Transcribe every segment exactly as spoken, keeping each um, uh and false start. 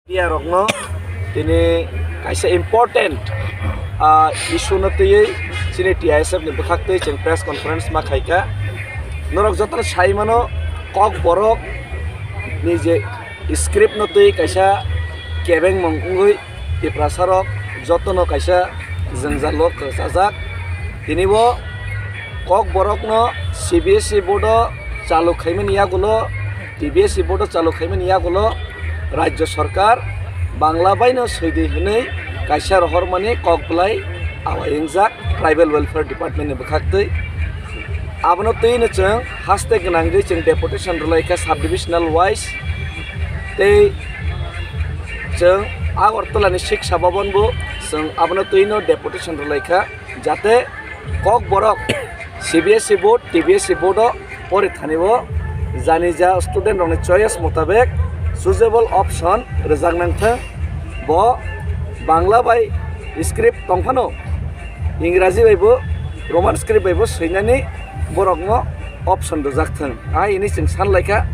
Media rokno tini kaisa important, ah, issue no twiwi chini T I S F ni bwkhak twi chwng press conference ma khaikha. Norok jotono sai mano, Kokborok ni je script no twi kaisa kebengmung wngwi Tiprasa rok jotono kaisa jwngjalo kwchajak. Tini bo Kokborok no C B S E board o chalu khaimani yagulo, T B S E board o chalu khaimani yagulo Rajya Sarkar Bangla bai no swidi hwnwi kaisa rohormani kok bwlai awai wngjak Tribal Welfare Department ni bwkhak twi. Abono twi no chwng haste gwnangwi chwng deputation rwlaikha sub divisional wise, tei chwng Agartala ni Shiksha Bhavan bo chwng abono twi no deputation rwlaikha, jate Kokborok C B S E board, T B S E board o pori thani o jani ja student rokni choice mutabek suitable option rwjak nang thang. Bo Bangla bai script tong phano, Ingraji bai bo, Roman script bai bo swinani borokno option rwjak thang. Hai hwnwi chwng san laikha.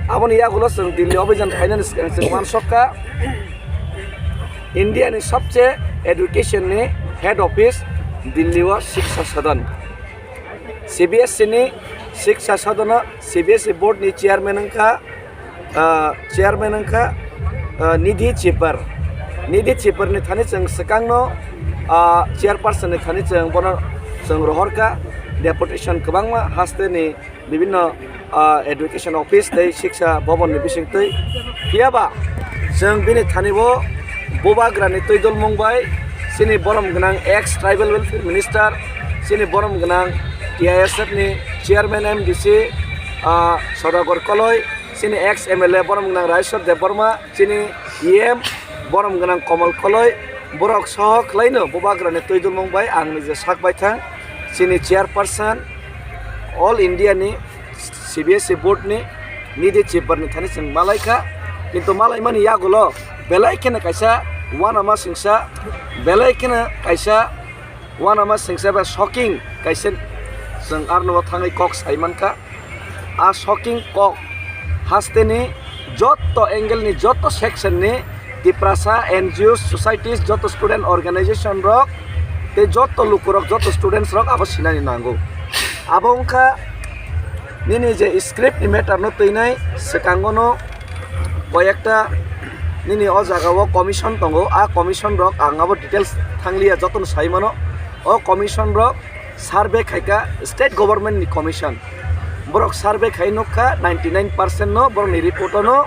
Aboni yagulo chwng Delhi obijan phainani swkang chwng uansuk kha. India ni sabse education ni head office Delhi o Shiksha Sadan. C B S E ni Shiksha Sadan o C B S E board ni chairman wngkha, ah, chairman wngkha, ah, Nidhi Chibbar. Nidhi Chibbar ni thani chwng swkang no, ah, chairperson ni thani chwng bono chwng rohor kha, deputation kwbangma haste ni bibinno, ah, education office tei Shiksha Bhavan ni bisingtwi. Phiya ba chwng bini thani bo bubagra ni twi dulmung bai chini borom gwnang ex tribal welfare minister, chini borom gwnang T I S F ni chairman M D C, ah, Sodagar Koloi, chini ex M L A borom gwnang Raiswar Debbarma, chini E M borom gwnang Komal Koloi, borok soho khlaino bubagra ni twi dulmung bai ang nije sak bai thang, chini chairperson All India ni C B S E board ni Nidhi Chibbar ni thani chwng malai kha, kintu malai mani yagulo belai kheno kaisa uanama singsa, belai kheno kaisa uanama singsa ba shocking kaisa chwng arno thangwi kok sai man kha. A shocking kok haste ni jotto angle ni, jotto section ni Tiprasa N G Os, societies, jotto student organization rok tei jotto lukurok, jotto students rok abo sinani nango. Abo wngkha nini je script ni matter no twinai swkango no koyekta nini o jaga o commission tongo, a commission rok ang abo details thangliya, jotono sai mano. O commission rok survey khaikha state government ni commission. Borok survey khai nukha ninety nine percent no, borokni report o no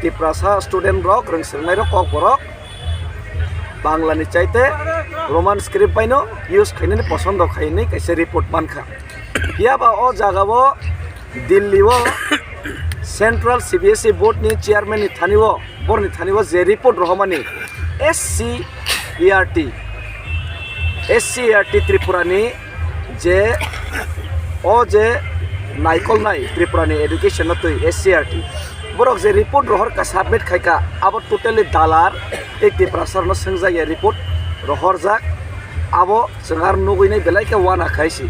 Tiprasa student rok, rwng swrwngnai rok, Kokborok Bangla ni chaite Roman script bai no use khainani posondo khainai kaisa report mankha. Phiya ba o jaga o Delhi o Central C B S E board ni chairman ni thani o, borni thani o je report rohormani S C E R T, S C E R T Tripura ni je o je naikolnai Tripura ni education no twi S C E R T borok je report rohor ka submit khai ka, abo totally dalar tei Tiprasa rok no swngjak ya report rohorjak. Abo chwng aro nugwi nai belai khe uana khai si.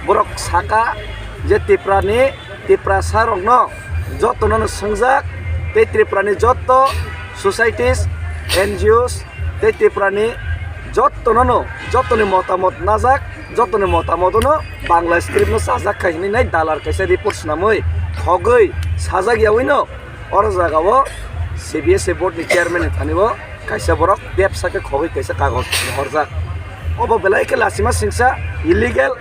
Borok saka je Tripura ni, Tiprasa rokno jotono no swngjak tei Tripura ni joto societies, N G Os tei Tripura ni jotono no, jotoni motamot najak, jotoni motamot no Bangla script no sajak khai hinwi nai dalar kaisa report swnamwi khogwi sajak yaui no oro jaga o C B S E board ni chairman ni thani o kaisa borok bebsa khe khogwi kaisa kagoj rohorjak. Obo belai khe lachima singsa illegal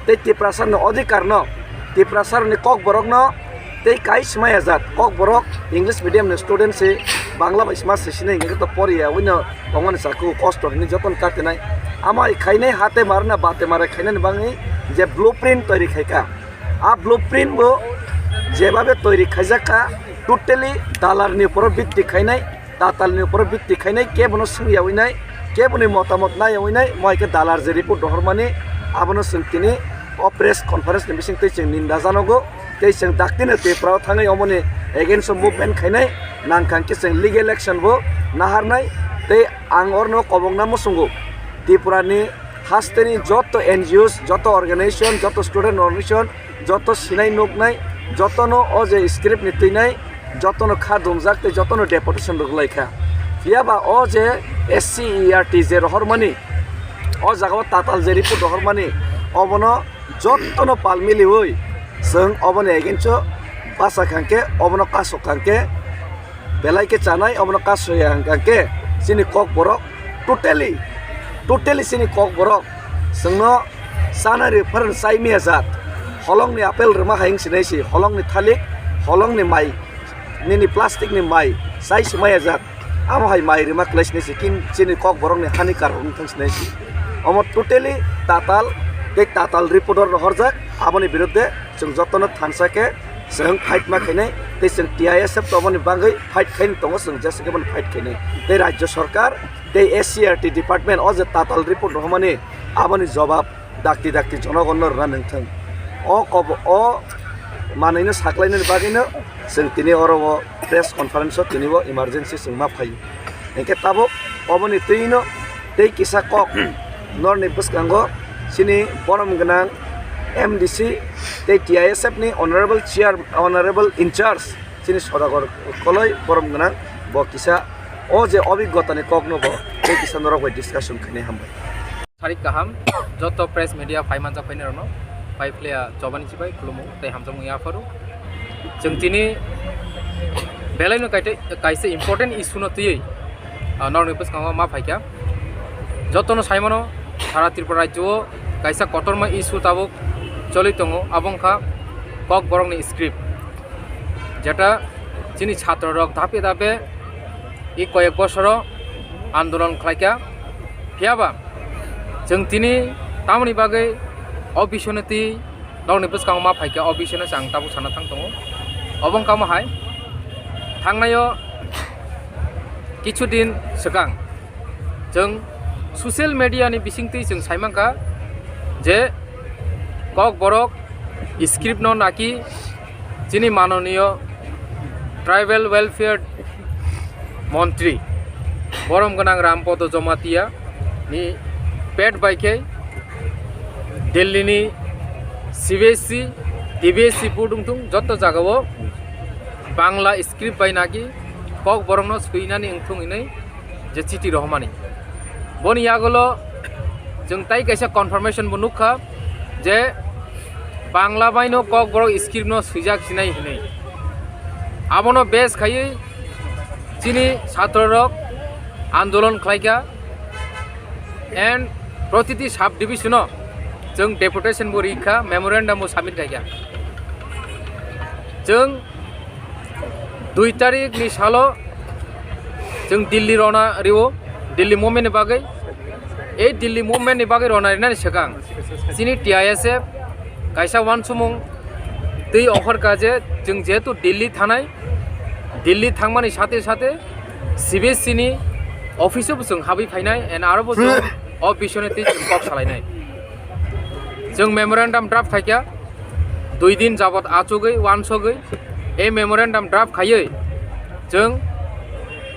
tei Tiprasa ni odhikar no, Tiprasa ni Kokborok no tei kai swmai ajak Kokborok English medium ni student se Bangla bai sma se sini hingke to poriya wino tongmani saku kosto hini joton katinai. Amai khainai hate marna bate mare khainani bangwi je blueprint toiri khaika. A blueprint bo jebabe toiri khaijak kha totally dalar ni uporo bitti khainai. Tatalni upor bikti khainai, kebono swngyawi nai, keboni motamot naiyawi nai, mo hai khe dalar je report rohormani, abono chwng tini o press conference ni bisingtwi chwng ninda janogo, tei chwng daktino Tripura o thangwi omoni against o movement khainai, nangkha hwnkhe chwng legal action bo naharnai, tei ang orno kobokna muchungo Tripura ni hasteni joto N G Os, joto organization, joto student organization, joto sinai nuknai, jotono o je script ni twinai, jotono kha dumjak tei jotono deputation rwgwlai kha. Phiya ba o je S C E R T je rohormani, o jaga o tatal je report rohormani, obono jottono pal miliui chwng oboni against o basa kha hwnkhe, obono kasok kha hwnkhe, belai khe chanai, obono kasoi ya hwnkhe chini Kokborok totally, totally chini Kokborok chwngno chana ri pharang chai maya jak, holongni apple rwma hai wng sinai si, holongni thalik, holongni mai, nini plastic ni mai chai si maya jak, amo hai mai rwma kwlai sinai si, kin chini Kokborokni hani karok wng thang sinai si. Omo totally tatal, tei tatal report o rohorjak, aboni biruddhe chwng jotono thansa khe chwng fight ma khainai, tei chwng T I S F tongmani bagwi fight khaini tongo, chwng jesa khe bono fight khainai. Tei Rajya Sarkar tei S C E R T department o je tatal report rohormani, aboni jobab dakti dakti jonogonno rwna nangthung. O kobo-, o manwino saklainani bagwino chwng tini oro o press conference o tini bo emergency chwng ma phaio. Hinkhe tabuk oboni twino tei kisa kok norni bwskango chini borom gwnang M D C tei T I S F ni honorable chair, honorable in charge chini Sodagar Koloi borom gwnang, bo kisa o je obiggotani kokno bo tei kisa norok bai discussion khainai, hambai. Sarik kaham, joto press media phai manjak phainai rokno, phai phliya chobani chibai khulumu tei hamjakmung yapharu. Chwng tini belaino kaite-, kaisa important issue no twiwi, ah, norokni bwskango ma phaikha. Jotono saimano, sara Tripura rajyo o kaisa kotorma issue tabuk choli tongo, abo wngkha Kokborokni script. Jeta chini chhatro rok dape dape i koyek bosoro andolon khlaikha. Phiyaba chwng tini tamoni bagwi o bisonoti nokni bwskango ma phaikha, o bisonoti ang tabuk sana thang tongo. Obo wngkha mo hai, thangnaio kichu din swkang chwng social media ni bisingtwi chwng saimankha je Kokborok script no naki chini manoniyo tribal welfare montri borom gwnang Rampodo Jomatia ni pet bai khe Delhi ni C B S E, D B S E board wngthung, joto jagao Bangla script bai naki Kokborokno swinani wngthung hinwi je chiti rohormani. Boni yagulo chwng tai kaisa confirmation bo nukha je Bangla baino Kokborok script no swijak sinai hinwi. Abono base khaiwi chini chhatro rok andolon khlaikha and protiti sub division o chwng deputation bo rikha, memorandum bo submit khaikha. Chwng dui tarik ni salo chwng Delhi rona rio, Delhi movement ni bagwi. Ei Delhi movement ni bagwi rona rinani swkang chini T I S F kaisa uansukmung twi offer kha je chwng jehetu Delhi thanai, Delhi thangmani sathe sathe C B S E ni office o bo chwng habwi phainai and aro bo chwng o bisonoti chwng kok salainai. Chwng memorandum draft khaikha. Dui din jabot achugwi uansugwi ei memorandum draft khaiwi chwng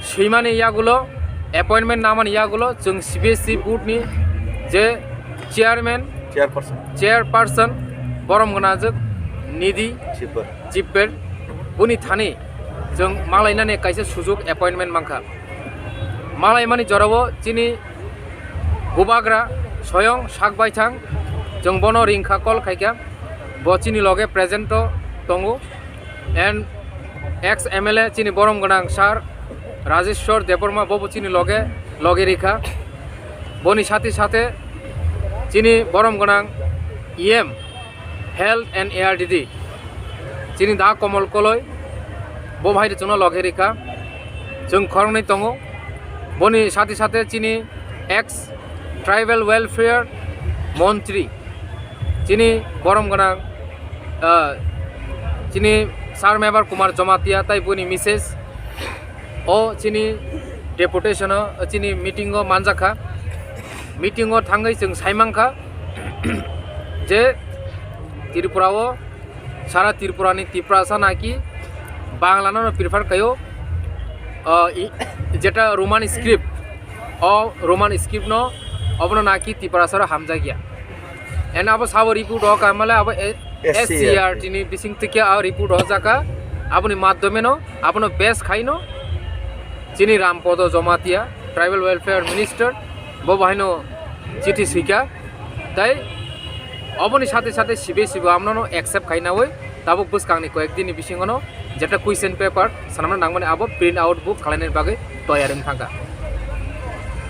swimani yagulo, appointment namani yagulo chwng C B S E board ni je chairman, Chairperson. Chairperson borom gwnajwk Nidhi Chipper. Chipper, boni thani chwng malainani kaisa sujuk appointment mankha. Malaimani jorao chini bubagra soyong sak baithang, chwng bono ringkha, call khaikha, bo chini loge present o tongo. And ex M L A chini borom gwnang sir Rajeshwar Debbarma bobo chini loge, loge rikha. Boni sathe sathe chini borom gwnang E M Health and A R D D chini Da Komol Koloi, bo bahai chwngno loge rikha. Chwng khoroknwi tongo. Boni sathe sathe chini ex Tribal Welfare Montri, chini borom gwnang, ah, chini Sir Mebar Kumar Jomatia tai boni misses o chini deputation o, chini meeting o manjakha. Meeting o thangwi chwng saimankha je Tripura o, sara Tripura ni Tiprasa naki Bangla no prefer khaio, o, i, jeta Roman script, o Roman script no, obono naki Tiprasa ro hamjakya. And abo sabo report o kamale abo e-, S C E R T. S C E R T ni bising tikya a report o jaka, aboni madhyome no, abono base khaino, Chini Rampodo Jomatia, Tribal Welfare Minister, bo bahaino chithi swikha. Tai oboni sathe sathe sibe sibo amno no accept khainawi tabuk bwskangni koyek dinni bisingono jeta question paper sanamna nangmani abo print out bo khwlainani bagwi toyar wng thangkha.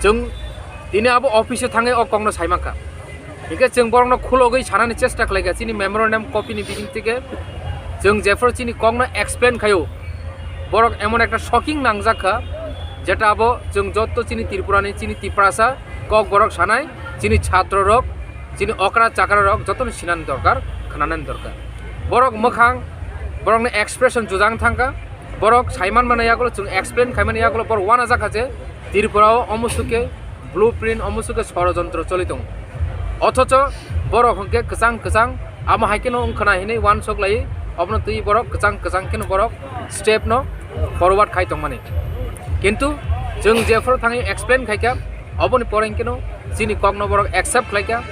Chwng tini abo office o thangwi o kokno saimankha. Hinkhe chwng borokno khulogwi sanani chesta khlaikha, chini memorandum copy ni bising thike chwng jephru chini kokno explain khaio, borok emon ekta shocking nangjak kha, jeta abo chwng jotto chini Tripura ni, chini Tiprasa, kokborok sanai, chini chhatro rok, chini okra chakra rok jotono sinani dorkar, khnanani dorkar. Borok mwkhang, borokni expression jujak thangkha, borok saiman mani yagulo, chwng explain khaimani yagulo borok uanajakha je Tripura o omo suke blueprint, omo suke sorojontro choli tongo. Othocho borok hwnkhe kwchang kwchang amo hai kheno wngkhwna hinwi uansuk lai, obono twi borok kwchang kwchang kheno borok step no forward khai tongmani. Kintu chwng jephru thangwi explain khaikha, oboni pore hinkhe no chini kokno borok accept khlaikha,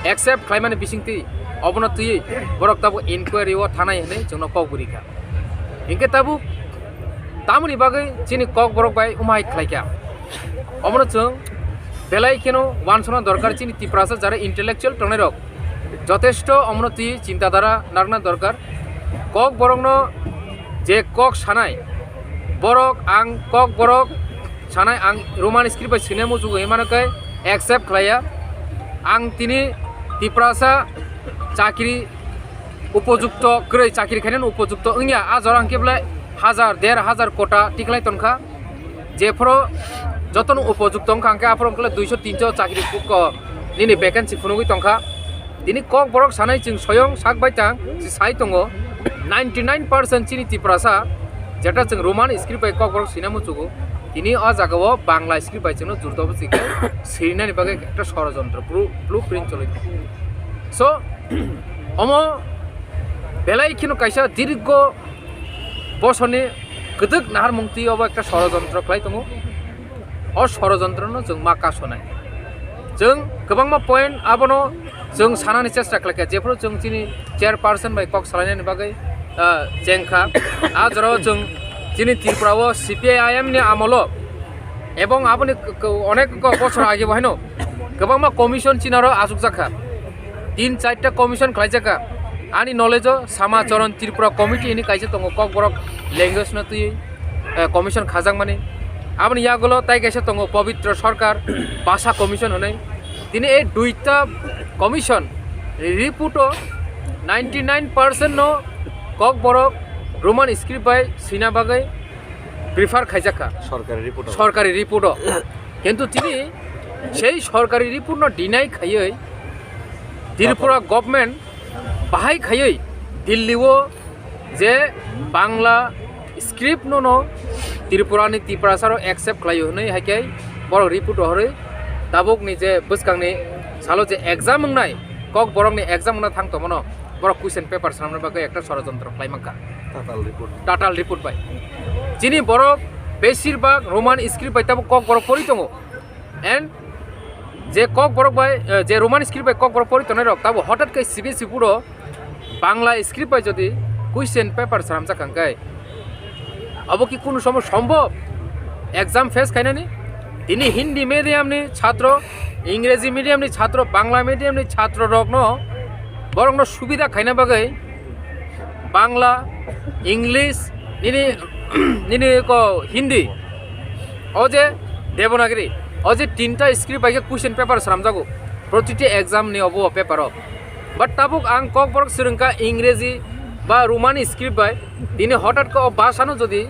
accept khlaimani bisingtwi obono twiwi borok tabuk inquiry o thanai hinwi chwngno kok bwrwi kha. Hinkhe tabuk tamoni bagwi chini kokborok bai umai khlaikha, obono chwng belai kheno uansukna dorkar, chini Tiprasa jara intellectual tongnairok jotesto omono twi chinta dhara narwkna dorkar. Kokborokno je kok sanai, borok ang kokborok sanai ang Roman script bai swinai muchungo hinmano khe accept khlaiya. Ang tini Tiprasa chakri upojukto kwrwi, chakri khainani upojukto wngya, a jora hwnkhe belai hajar, der hajar kota tikhlai tongkha. Jephru jotono upojukto wngkha hwnkhe aphuru hwnkhe duiso tinso chakri ko nini vacancy phunugwi tongkha. Tini kokborok sanai chwng soyong sak baitang se sai tongo, ninety nine percent chini Tiprasa jeta chwng Roman script bai kokborok swina muchugo, tini o jagao Bangla script bai chwngno jurdobo chikhe sirinani bagwi ekta sorojontro, blu-, blueprint choli tongo. So, omo belai kheno kaisa dirgo bosorni kwdwk naharmung twi obo ekta sorojontro khlai tongo. O sorojontrono chwng ma kasonai. Chwng kwbangma point abono chwng sanani chesta khlaikha, jephru chwng chini chairperson bai kok salainani bagwi, ah, chengkha. A jorao chwng chini Tripura o C P I M ni amolo ebong aboni k-, k-, onek ko-, bosor age bo haino kwbangma commission chinaro achukjakha. Tin charta commission khlaijakha. Ani knowledge o Sama Charan Tripura Committee hini kaisa tongo, kokborok language no twi, eh, commission khajakmani. Aboni yagulo tai kaisa tongo Pabitra Sarkar Bhasha Commission hwnwi. Tini ei duita commission report o ninety nine percent no kokborok Roman script bai swina bagwi prefer khaijakha. Sorkari report o. Sorkari report o. Kintu tini sei sorkari report no deny khaiwi Tripura government bahai khaiwi Delhi o je Bangla script no no Tripura ni Tiprasa rok accept khlaio hwnwi hai khe borok report rohorwi tabuk ni je bwskang ni salo je exam wngnai, kokborok ni exam wngna thang tongmano borok question paper swnamna bagwi ekta sorojontro khlai mankha. Tatal report. Tatal report bai. Chini borok besirbag Roman script bai tabuk kokborok pori tongo. And je kokborok bai, eh, je Roman script bai kokborok pori tongnai rok tabuk hotat khe C B S E board o Bangla script bai jodi question paper swnamjak hwnkhe, abo ki kunu somo sombhob exam face khainani? Tini Hindi medium ni chhatro, Ingreji medium ni chhatro, Bangla medium ni chhatro rokno, borokno subida khaina bagwi Bangla, English, nini, nini ko Hindi, o je Devanagiri, o je tinta script bai khe question paper swnamjago protiti exam ni obo paper o. But tabuk ang kokborok swrwngkha Ingreji ba Romani script bai, tini hotat khe o bhasha no jodi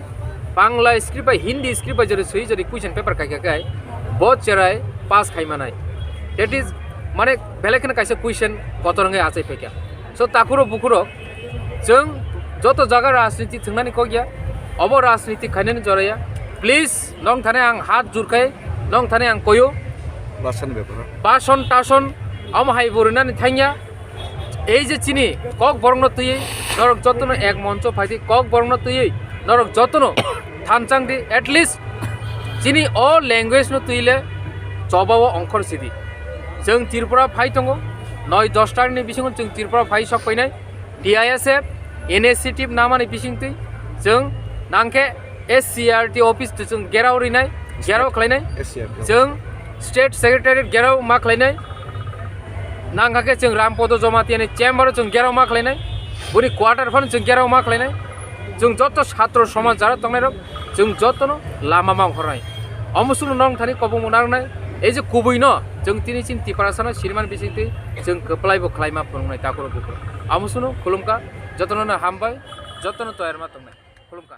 Bangla script bai Hindi script bai jodi swi jodi question paper khaikha khe bo cherai pass khai manai. That is, mane, belai kheno kaisa question kotor wngwi achai phaikha. So, takhurok bukhurok, chwng joto jaga rajniti thwngnani kok ya, obo rajniti khainani jora ya. Please, nong thani ang hat jur khai, nong thani ang koyo. Bhasha ni bepar o. Bhasan tason, omo hai bo rwnani thangya. Ei je chini kokborokno twiwi norok jotono ek moncho phaidi, kokborokno twiwi norok jotono thanchang di, at least chini o language no twi le chobao ongkhor sidi. Chwng Tripura phai tongo, noi dos tarikni bisingo chwng Tripura phai sok painai, T I S F initiative namani bisingtwi chwng nangkhe S C R T office to chwng gerao rinai, gerao khlainai. S C R T. Chwng state secretariat gerao ma khlainai. Nangkha khe chwng Rampodo Jamatia ni chamber o chwng gerao ma khlainai. Boni quarter phano chwng gerao ma khlainai. Chwng joto satro somaj jara tongnai rok chwng jotono lama ma ongkhornai. Omo suno nong thani kobong narnai. Ei je kubui no chwng tini chin Tiprasa no siriman bisingtwi chwng kwplai bo khlaima phunuknai takhuk bukhuk. Omo suno khulumkha, jotono no hambai, jotono toyar ma tongnai. Khulumkha.